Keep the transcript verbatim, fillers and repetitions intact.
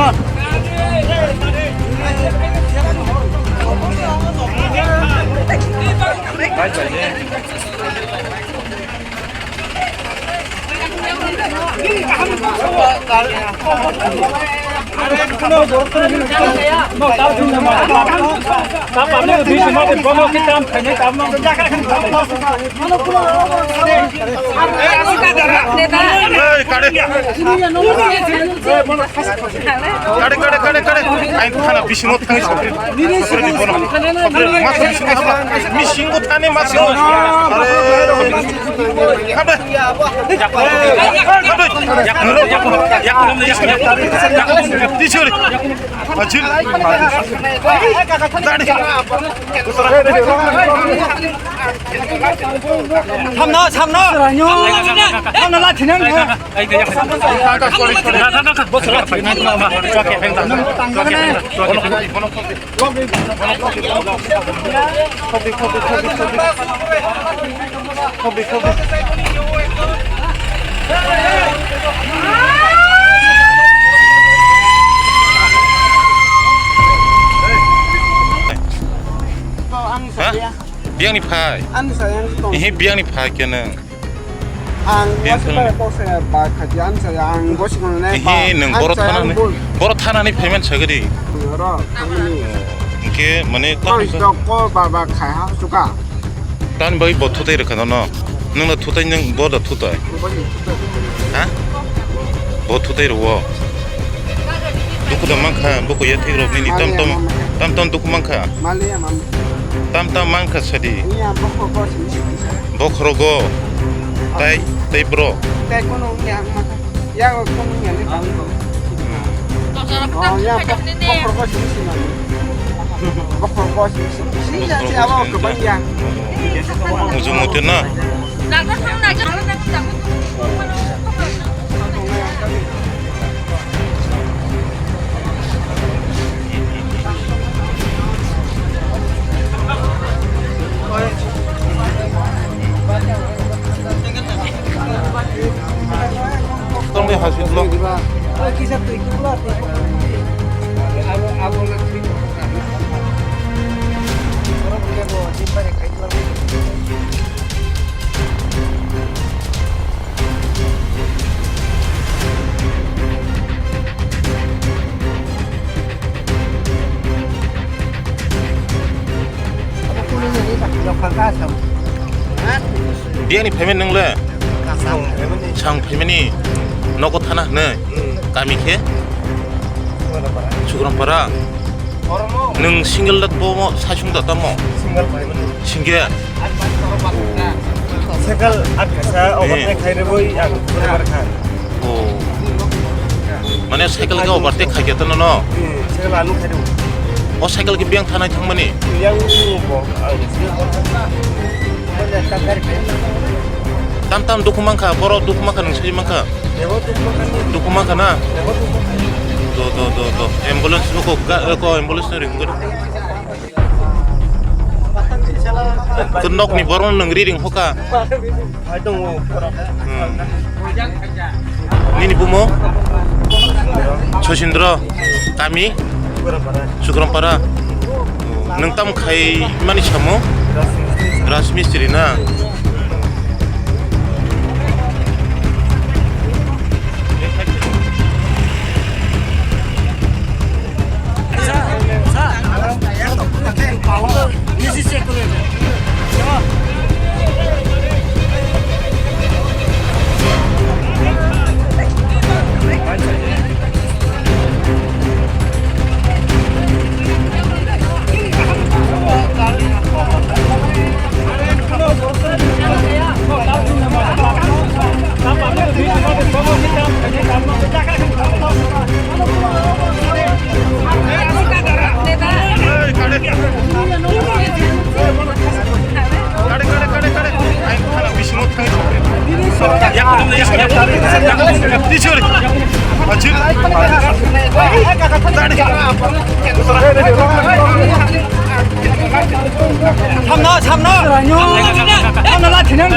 tamo. Kare, kare, kare, kare. Ang khana bisingo thangwi sokri. Sokri di bono. Sokri, mas bisingo thangwi. Bisingo thani mas. Are. Kade. Kade. Tisori. Ajil. Dadi. Samno, samno. Samno la thinang. Ha? Biyangni phai. Ani saya yang tong. Ihi biyangni phai khe nang. Ang Biyang bosi phai. Pai kok saya ba khaji ani saya ang bosi kono nai ba. Ihi nang ani boro saya thana ang ni. Bol. Boro thana ni payment sagadi. Oro thangni. Oke, mane. Koi tong dok ko ba ba khai ha suka. Tan bai bo thutai rwkha no. Nang na thutai nang bo da thutai. Bo ni thutai. Ha? Bo thutai rwo. Duku da mankha, bo ko yathik rok nini tam tam, tam tam duku mankha. Maliya mam. Tam tam mankha sadi. Iya, bokho ko sini sini sa. Bokhrogo. Tai, tai bro. Tai kono iya mankha. Ya kono iya ni. Oh, ya, bokhrogo sini sini. Bokhrogo sini sini. Sini ya si awa ko bang ya. Muju mutir na. Tongni hasil lo. Biyani phaimani nwngle? Kasang phaimani. Sang phaimani. Nogo thana hwnwi? Hmm. Kami khe? Sukrampara. Sukrampara. Oromo. Nwng single dat bo mo saichung da tamo? Single phaimani. Single? Cycle atkasa overtake khairwi ang Sukrampara kha. Oh. Mane cycle khe overtake khaikhe tono no? Hmm, cycle ano khairwi. O cycle khe biyang thanai thangmani? Yang bo ang. Tam tam dukhu mankha, borok dukhu mankha, nwng sui mankha. Dukhu mankha na? Do, do, do, do. Ambulance ko, ga-, ko ambulance no ring. Ko nok ni borok nwng ri ring hoka. Hmm. Nini bumo? Sosindro. Kami? Sukrampara. Nwng tam khai mani samo? Rajmistri na? Samna, samna. Samna la thinang.